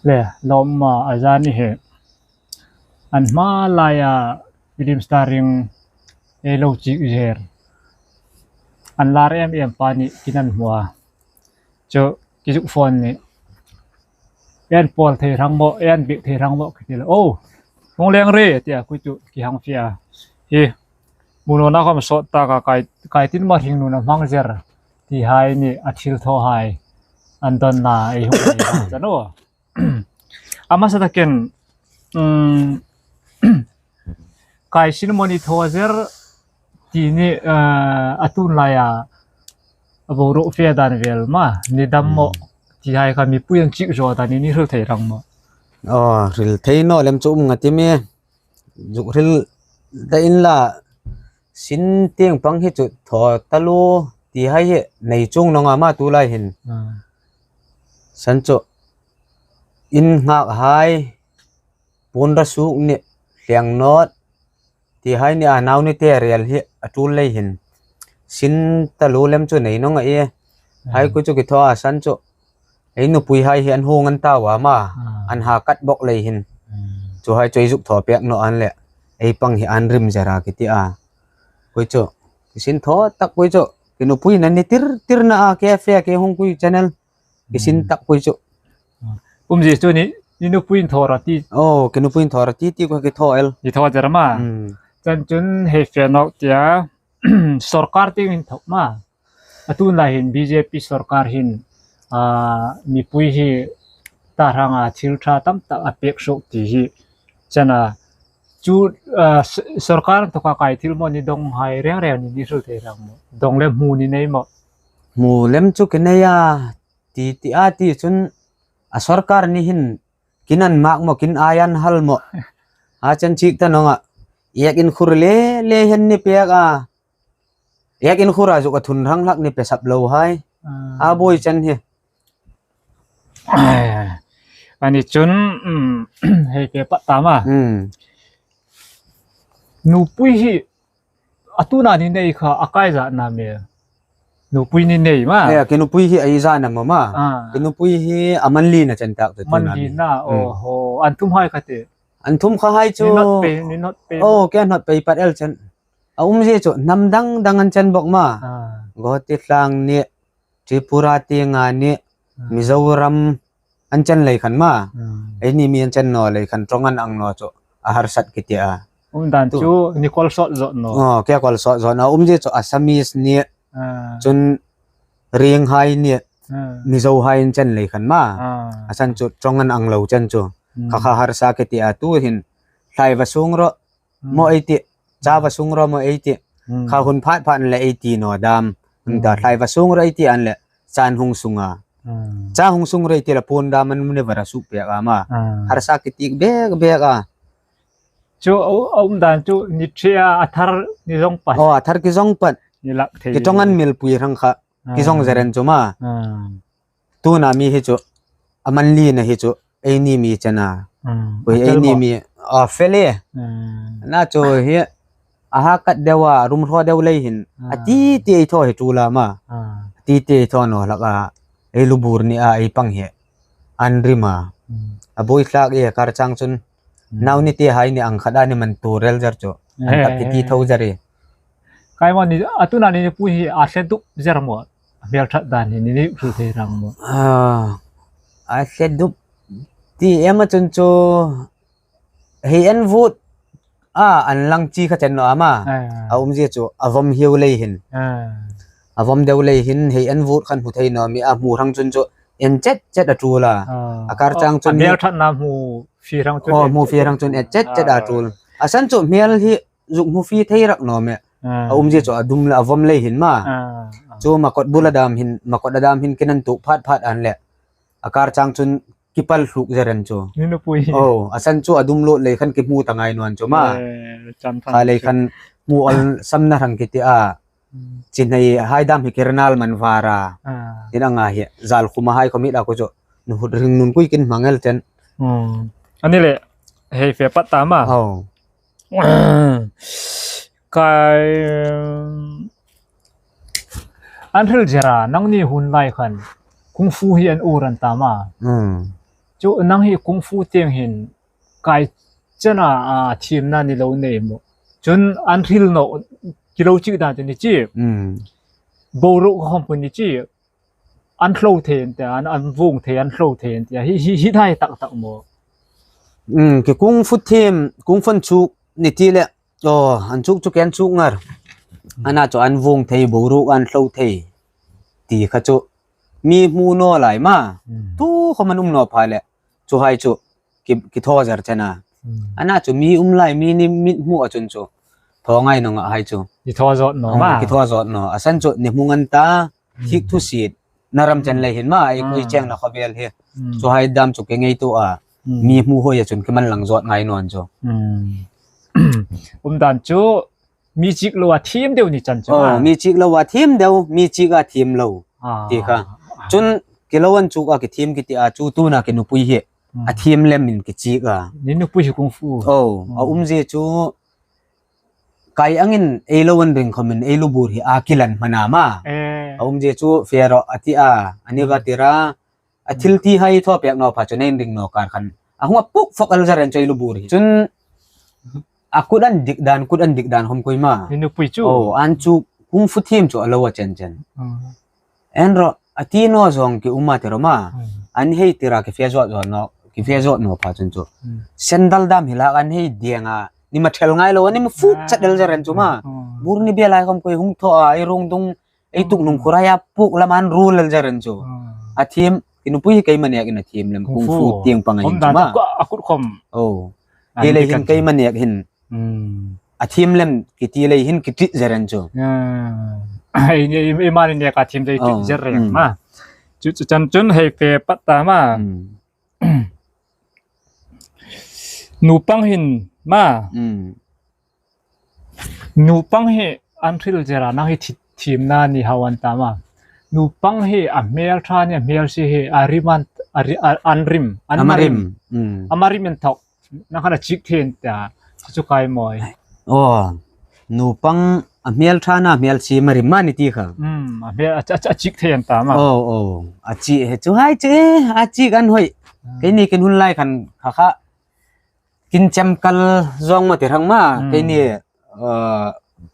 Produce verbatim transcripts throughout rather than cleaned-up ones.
Le, lawmma a zani hi. An hma laia film starring ei lo chik zer. An lar em em pa ni kin an hmu a. Chu ki zuk phone ni. En pawl thei rang maw, en bik thei rang maw, ki ti le. Oh, hung leng re, tia, khuitu ki hang fia. Hi, mu naw na khom sawt ta ka kai, kai tin ma hring nu na hmang zer. Ti hai ni a thil thaw hai. An don na ei hung ei hang chan o. A hmasa takin, um, kai sin mawni thaw zer ti ni, eh, a tun laia a bo ro fe dan vel ma, ni dam maw, Hmm. ti hai kha mipui an chik zo ta ni ni hril thei rang maw. Oh, hril thei naw lem chu um nga ti mi. Zuk hril ta in la sin tieng pang hi chu thaw ta lu ti hai hi nei chung naw nga ma tu lai hin. Ah. San chu in ngak hai pun ra suk ni hleng nawt ti hai ni a nau ni te rial hi a tul lei hin. Sin ta lu lem chu nei naw nga e. Hai Hmm. khuitu ki thaw a san chu. Ei nupui hai hi an hung an tau a ma. Hmm. An ha kat bok lei hin. Hmm. Chu hai chu ei zuk thaw pek naw an le. Ei pang hi an rim zera ki ti a. Khuitu. Ki sin thaw tak khuitu. Ki nupui na ni tir tir na a ke fe ke hung khui channel. Ki sin Hmm. tak khuitu. Um zi chu ni, ni nupui in thaw ra ti. Oh, ki nupui in thaw ra ti ti kha ki thaw el. Ki thaw zer ma. Hmm. Chan chun hei fe nawk tia. Sorkar tieng in thaw ma. A tun lai hin B J P sorkar hin, ah, mipui hi ta ranga thil tha tam tak a pek sok ti hi. Chana chu, ah, s-, sorkar tawka kai thil maw ni dong hai reng reng ni ni hril thei rang maw. Dong lem hmu ni nei maw. Hmu lem chu ki nei a ti ti a ti chun a sorkar ni hin kin an mak maw, kin ai an hal maw. A chan chik ta naw nga. Ek in khur le, le hen ni pek a. Ek in khur a zuk a thun rang hlak ni pe sap lo hai. Ah. A boi chan hi. Ani chun, um, hei pe pat ta ma. Hmm. Nupui hi a tuna ni nei kha a kai za na me. Nupui ni nei ma. Eh, ki nupui hi a i za na ma ma. Ah. Ki nupui hi a man li na chen tak tu Man tuna li mi. na, Hmm. oh, ho. An thum hai kha te. An thum kha hai chu. Ni not pe, ni not pe. Oh, ke not pe pat el chen. A um zi chu, nam dang dang an chen bok ma. Ah. Guwahati tlang ni, Tripura tieng a ni, Ah. Mizoram an chen lei khan ma. Ah. Ei ni mi an chen naw lei khan, ṭawng an ang naw chu, a harsat ki ti a. Um dan Tu- chu, ni kol sawt zo naw. Oh, ke kol sawt zo naw. Um zi chu, Assamese ni, Ah. chun Ringhai ni, Ah. Mizo hai an chen lei khan ma. Ah. A san chu, ṭawng an ang lo chen chu. Hmm. Kha kha harsa ki ti a tu hin, hlai va sung ro, Hmm. maw ei ti, cha va sung ro maw ei ti. Hmm. Kha hun phat phat le ei ti naw dam. Hmm. Ta hlai va sung ro ei ti an le chan hung sung a. Hmm. Cha hung sung ro ei ti la pun dam an mun le va ra suk pek a ma. Hmm. Harsa ki ti bek bek a. Chu a, a um dan chu ni ṭhe a, a thar ni zong pat. Oh, a thar ki zong pat. Ni lak thei. Ki ṭawng an mil pui rang kha. Ki zong Ah. zeren chu ma. Ah. Tuna mi hi chu, a man li na hi chu, ei ni mi chen a. Ah. Pui A ei fel ni maw? mi, a fel e. Ah. Na chu hi, a ha kat deu a, rum hraw deu lei hin. A Ah. ti ti ei thaw hi chu la ma. Ah. Ti ti ei thaw naw hlak a. Ei lu bur ni a, ei pang hi. An rim a. Hmm. A boi hlak e, kar chang chun. Hmm. Nau ni ti hai ni ang khat a ni man tu rel zer chu. An tak ki ti Eh. tho zer e. Kai maw ni, a tuna ni pui hi a hle dup zer maw. A hmel ṭhat dan hi ni ni hril thei rang maw. Ah, a hle dup ti em a chun chu hei en vut a an lang chi kha chen naw a ma. Ah. A um zi chu a vom hiu lei hin. Ah. A vom deu lei hin hei en vut khan hmu thei naw mi a hmu rang chun chu en chet chet a tul a. Ah. A kar chang chun A hmel hi ṭhat na hmu fi rang chun Oh, en hmu chet fi chet rang chun a en chet chet a Ah. tul. A san chu hmel hi zuk hmu fi thei rak naw me. Ah. A um zi chu a dum le a vom lei hin ma. Ah, ah. Chu makot bul a dam hin, makot a dam hin kin an tuk phat phat an le. A kar chang chun ki pal hluk zer an chu. Ni nupui. Oh, a san chu a dum lut lei khan ki hmu ta ngai naw an chu ma. Eh, chan thang Kha lei chu. khan hmu ol sam na rang ki ti a. Hmm. Chin hei hai dam hi ki renal man var a. Ah. Tin anga hi zal khum a hai khom hi la ko chu. Nu hut ring nun kui kin hmang el chen. Hmm. Ani le, hei fe pat ta ma. Oh. Kai, um, an hril zera, nangni hun lai khan, kung fu hi an ur an ta ma. Hmm. Chu nang hi kung fu tieng hin kai chena a thiemna ni lo nei maw? Chun an hril naw, ki lo chik dan chu ni chi. Hmm. Boruok khawm pun ni chi. An hlo thei an tia, an, an vung thei, an hlo thei an tia. Hi, hi, hi thei tak tak maw? Hmm, ki kung fu thiem, kung fu chuk ni ti le. Aw, an chuk chu kei an chuk ngar. Ana chu an vung thei, boruok an hlo thei. Ti kha chu. Mi hmu naw lai ma. Hmm. Tu khawm an um naw pha le. Chu hai chu ki, ki thaw zer chena. Hmm. Ana chu mi um lai, mi ni mit hmu a chun chu. Thaw ngai naw nga hai chu. Ki thaw zawt naw. Hmm, ma. Ki thaw zawt naw. A san chu ni hmu ngan ta. Hmm. Thik thu sit. Na ram chen lei hin ma, ei, ei chengna khawvel hi. Hmm. Chu hai dam chu kei ngei tu a. Hmm. Mi hmu hoi a chun kei man lang zawt ngai naw an chu. Hmm. Um dan chu, mi chik lo a thiem deu ni chan chu. Oh, ma. Mi chik lo a thiem deu, mi chik a thiem lo. Ah. Ti kha. Chun, ki lo an chuk a ki thiem ki ti a chu tuna ki nupui hi. Hmm. A thiem lem in ki chik a. Ni nupui hi kung fu. Oh, a um zie chu, kai angin ei lo an ring khawmin ei lu bur hi a kilan hmana ma. Eh. A um zie chu fero a ti a, ani va tira, a thil ti hai thaw pek naw pha chu nei ring naw kar khan. A hung a puk fok el zer an chu ei lu bur hi. Chun a kut an dik dan, kut an dik dan khawm koi ma. Ni nupui chu. Oh, an chu kung fu thiem chu a lo a chen chen. Hmm. En ro, a ti naw zawng ki um a ti ro ma. Hmm. An hei tira ki fe zawt zawt naw, ki fe zawt naw pha chun chu. Hmm. Sandal dam hi lak an hei dieng a, ni ma thel ngai lo, ni ma fuk chat del zer an chu ma. Hmm. Bur ni bia lai khawm koi hung thaw a, ei rung dung, ei tuk nung khurai a puk lam an ru lel zer an chu. Hmm. A thiem, ki nupui hi kei ma nek in a thiem lem, kung fu tieng pang a hin chu ma. A kut khawm. Oh. Hi lei hin kei ma nek hin. Hmm. A thiem lem ki ti lei hin ki ti zer an chu. Ah. Ei, ei, ei mani nek a thiem dei ti zer reng ma. Chu, chu chan chun hei fe pat ta ma. Hmm. Nupang hin ma. Hmm. Nupang hi an hril zera nang hi thi-, thiemna ni hau an ta ma. Nupang hi a hmel ṭha ni a hmel si hi a rim an, a ri-, a, an rim, an marim. Hmm. A marim an thok. Nang khan a chik thei an ta. Chu chu kai mawi. Oh, nupang a hmel ṭha na hmel si marim ma ni ti kha. Hmm, a hmel a, a, a chik thei an ta ma. Oh, oh. A chi he chu hai chu e, a chik an hoi. Hmm. Keini kin hun lai khan kha kha. Kin chemkal zawng ma ti rang ma. Hmm. Keini, uh,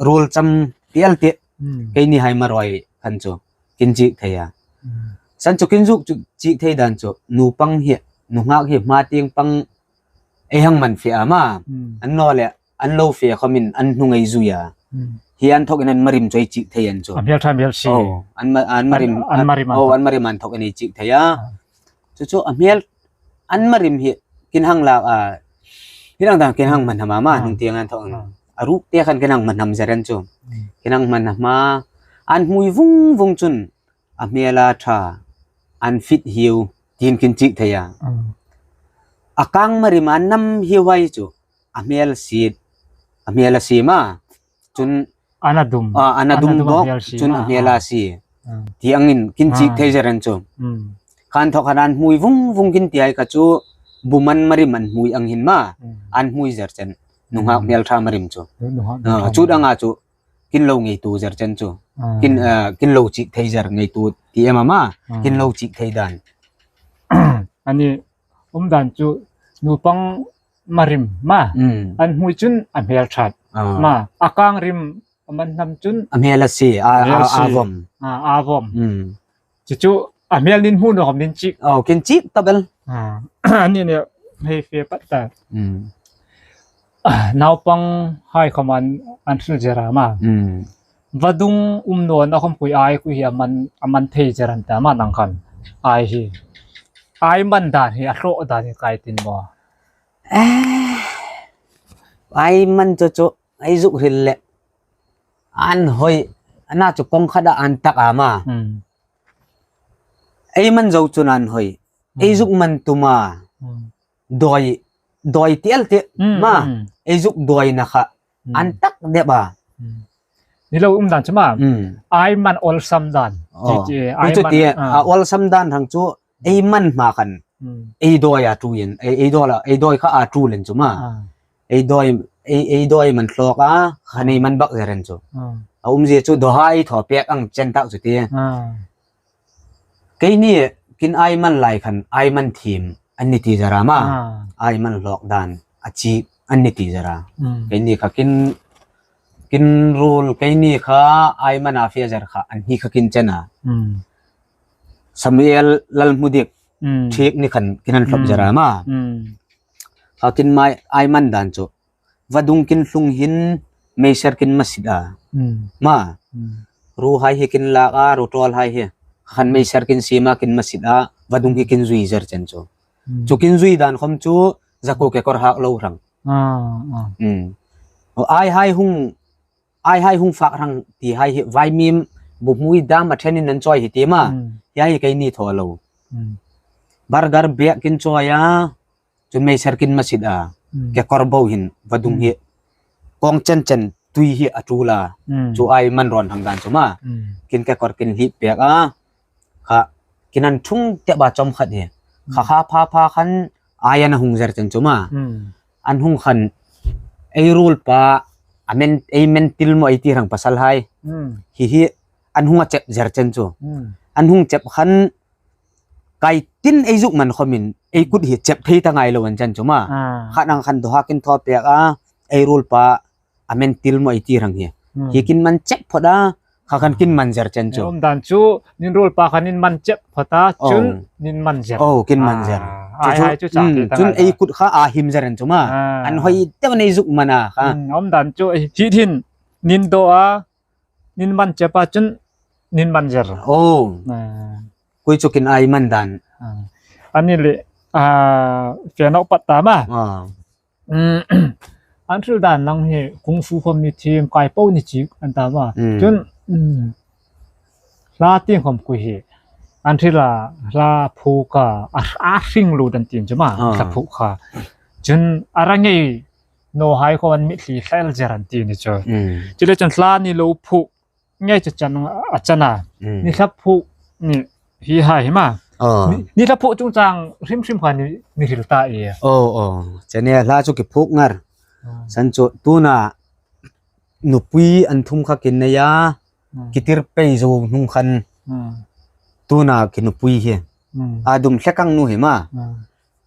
rul cham ti el ti. Hmm. Keini hai ma roi khan chu. Kin chik thei a. Hmm. San chu kin zuk chu chik thei dan chu. Nupang hi, nunghak hi hma tieng pang ei hang man fe a ma. Hmm. An naw le, an lo fe khawmin an hnung ei zui a. Hmm. Hi an thok in an marim chu ei chik thei an chu. A hmel ṭha hmel si. Oh, an ma-, an marim, an, an marim an thok. Oh, an marim an thok in ei chik thei a. Ah. Chu chu a hmel, an marim hi kin hang lak a. Hi dang dang kin hang man ham a ma, ah, hnung tieng an thok. Ah. A ruk te khan kin hang man ham zer an chu. Hmm. Kin hang man ham a. An hmui vung vung chun. A hmel a ṭha, an fit hiu, tiin kin chik thei a. Mm. A kang marim a nam hiu hai chu, a hmel si, a hmel a si ma. Chun, ana dum. A, ana dum bok, a hmel si chun ma. A hmel a si. Mm. Ti angin kin chik thei zer an chu. Mm. Khan thok khan an hmui vung vung kin ti hai kha chu, bum an marim an hmui ang hin ma. Mm. An hmui zer chen. Nunghak hmel ṭha marim chu. Nunghak hmel ṭha marim. Ah, chu dang a chu. Kin lo ngeitu zer chen chu. Ah. Kin, ah, kin lo chik thei zer ngeitu ti em a ma. Ah. Kin lo chik thei dan. Ani um dan chu nupang marim ma. Mm. An hmui chun a hmel ṭhat. Ah. Ma. A kang rim a man hnam chun. A hmel a si, a, a, a vom. A, a vom. Mm. Chu chu, a hmel nin hmu naw khawm nin chik. Oh, kin chik ta bel. Ah, ani ni hei fe pat ta. Mm. Ah, naupang hai khawm an, an hril zer a ma. Mm. Vadung um naw na khawm khui ai khui hi a man, a man thei zer an ta ma nang khan. Ai hi. Ai man dan hi a hraw dan hi kai tin maw. Eh, ai man chu chu, ei zuk hril le. An hoi, ana chu kong khat a an tak a ma. Mm. Ei man zo chun an hoi. Ei zuk man tum a. Mm. Doi, doi ti el ti ma. Mm. Ei zuk doi na kha. Mm. An tak dep a. Mm. Ni lo um dan chu ma. Mm. Ai man awlsam dan. Oh. Ti, ti, ai chu man, ti, ah. A awlsam dan rang chu ei man hma khan. Mm. Ei doi a tu yen, ei, ei doi la, ei doi kha a tu len chu ma. Ah. Ei doi, ei, ei doi man hlok a, khan ei man bak zer an chu. Ah. A um zie chu doi hai thaw pek ang chen tak chu ti. Ah. Keini kin ai man lai khan ai man thiem. an ni ti zara ma. Ah. Ai man hlawk dan a chi an ni ti zara. Mm. Keini kha kin, kin ruol keini kha ai man a fie zer kha an hi kha kin chena. Mm. Samuel Lalhmudik Mm. thik ni khan kin an hlawp Mm. zara ma. Mm. Kha kin mai ai man dan chu. Vadung kin hlung hin meiser kin masit a. Mm. Ma. Mm. Ruhai hi kin lak a, ruṭawl hai hi. Khan meiser kin siem a kin masit a, vadung hi kin zui zer chen chu. Mm. Chu kin zui dan khom chu, zakuo kekawr hak lo rang. Ah, ah. Mm. O, ai hai hung, ai hai hung fak rang ti hai hi, vaimim, buhmui dam a ṭhenin an chawi hi ti ma. Mm. Hi hai keini thaw lo. Mm. Burger bag kin chawi a, chun meiser kin masit a. Mm. Kekawr bo hin, vadung Mm. hi. Kawng chen chen tui hi a ṭul a. Mm. Chu ai man rawn hang dan chu ma. Mm. Kin kekawr kin hlip pek a. Kha, kin an thung tep a chawm khat hi. Kha Mm. kha pha pha khan ai an hung zer chen chu ma. Mm. An hung khan ei ruolpa, a men, ei men til maw ei ti rang pasal hai. Mm. Hi hi, an hung a chep zer chen chu. Mm. An hung chep khan kai tin ei zuk man khomin, ei kut hi chep thei ta ngai lo an chen chu ma. Ah. Kha nang khan doha kin thaw pek a, ei ruolpa, a men til maw ei ti rang hi. Hmm. Hi kin man chep phot a, kha khan kin man zer chen chu. Ei um dan chu, nin ruolpa khan nin man chep phot a, Oh. chun nin man zer. Oh, kin man zer. Ah, chu ai chu, hai chu chang hmm, thei ta chun ngai ei la. Kut kha a him zer an chu ma. Ah. An hoi te nei zuk man a kha. Hmm, um dan chu, hi hin, nin do a, nin man chep a chun, nin man zer. Oh. Ah. Khui chu kin ai man dan. Ah. Ani le, ah, fe nawk pat ta ma. Ah. Mm, an hril dan nang hi kung fu khom ni thiem kai po ni chik an ta ma. Mm. Chun, mm, hla tieng khom khui hi. An hril a, hla phuk a, a, a hring lut an ti chu ma. Ah. Hla phuk kha. Chun a ra ngei naw hai khom an mitthli hlel zer an ti ni chu. Mm. Chule chun hla ni lo phuk ngei chu chan a chan a. Mm. Ni hla phuk ni hi hai hi ma. Oh. Ni, ni hla phuk chungchang hrim hrim kha ni, ni hril ta e. Oh, oh. Chane hla chu ki phuk ngar. Ah. San chu tuna nupui an thum kha kin nei a. Hmm. Ki tir pei zo hnung khan. Hmm. Tuna ki nupui hi. Hmm. A dum hlek ang nu hi ma. Hmm.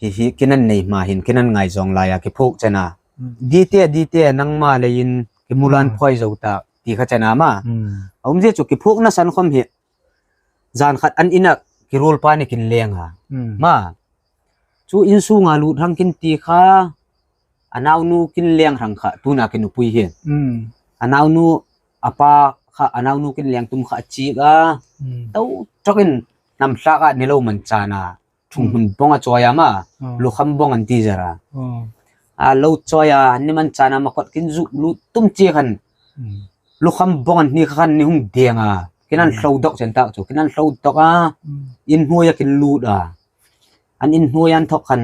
Hi hi kin an nei hma hin kin an ngai zawng lai a ki phuk chen a. Hmm. Dite, dite, nangma leiin ki mulan Hmm. phuoi zo ta ti kha chen a ma. Hmm. A um zia chu ki phukna san khom hi. Zan khat an ina ki ruolpa ni kin leng a. Hmm. Ma. Chu insunga lut rang kin ti kha. A naunu kin leng rang kha, tuna ki nupui hi. Hmm. A naunu, a pa kha, a naunu kin leng tum kha a chik a. Hmm. Tau tawkin hnam hlak a ni lo man chan a. Thung Hmm. hun bawng a chawi a ma. Hmm. Lukham bawng an ti zer a. Hmm. A lo chawi a, ni man chan a ma kot kin zuk lut tum chi khan. Hmm. Lukham bawng an ni khan ni hung deng a. Kin an Hmm. hlo dawk chen tak chu. Kin an hlo dawk a. Hmm. In hnuoia kin lut a. An in hnuoia an thawk khan,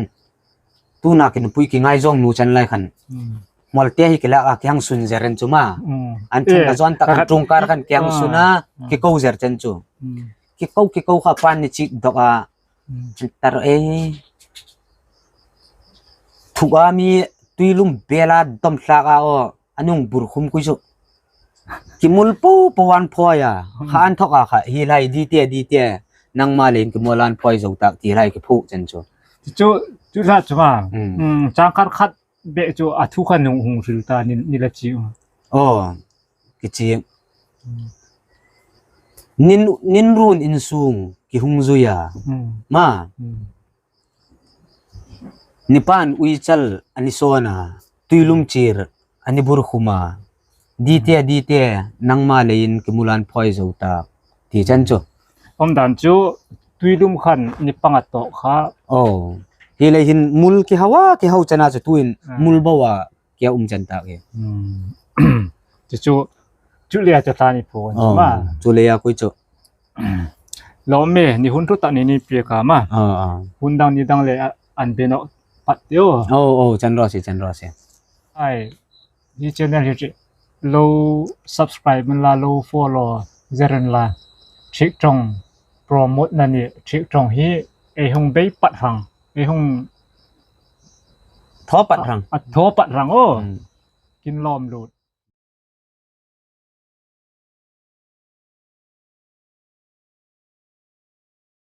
tuna ki nupui ki ngai zawng nu chen lai khan. Hmm. Hmawlte hi ki lak a ki hang sun zer an chu ma. Hmm. An thung Eh, ka zuan tak an khat. Ṭawngkar khan ki hang Ah. sun a, Ah. ki ko zer chen chu. Hmm. Ki ko, ki ko kha pan ni chik dawk a. Hmm. Tar e. Thuk a mi tuilum bela dawm hlak a aw. An hung bur khum khui chu. Ki mul po po an phuoi a. Hmm. Kha an thawk a kha. Hi lai dite, dite. Nangma leiin ki mul an phuoi zo tak ti lai ki phuk chen chu. Chu, chu hla chu ma. Hmm. Hmm, chang khat khat bek chu a thu kha nung hung hril ta ni, ni la chi. Oh, ki chi. Hmm. Nin, nin ruon insung ki hung zui a. Hmm. Ma. Hmm. Nipan uichal a ni sawn a, tuilum chir a ni bur khum a. Dite, dite, nangma leiin ki mul an phuoi zo ta. Ti chen chu. Um dan chu, tuilum khan ni panga tawk kha. Oh. Hi lei hin mul ki hau a, ki hau chen a chu tuin Ah. mul bo a, ki a um chen tak e. Hmm. Chu chu, chu leia chu hla ni phuk an Oh, ma. Chu leia khui chu. Lawm e, ni hun thu tak ni ni pek a ma. Ah, ah. Hun dang ni dang le a, an be nawk pat tio. Oh, oh, chan raw se, chan raw se. Ai, hi channel hi chu lo subscribe man la, lo follow zer an la. Thik ṭawng promote na ni, thik ṭawng hi ei hung bei pat rang. Ei hung Thaw pat rang. A thaw pat rang o. Hmm. Kin lawm lut.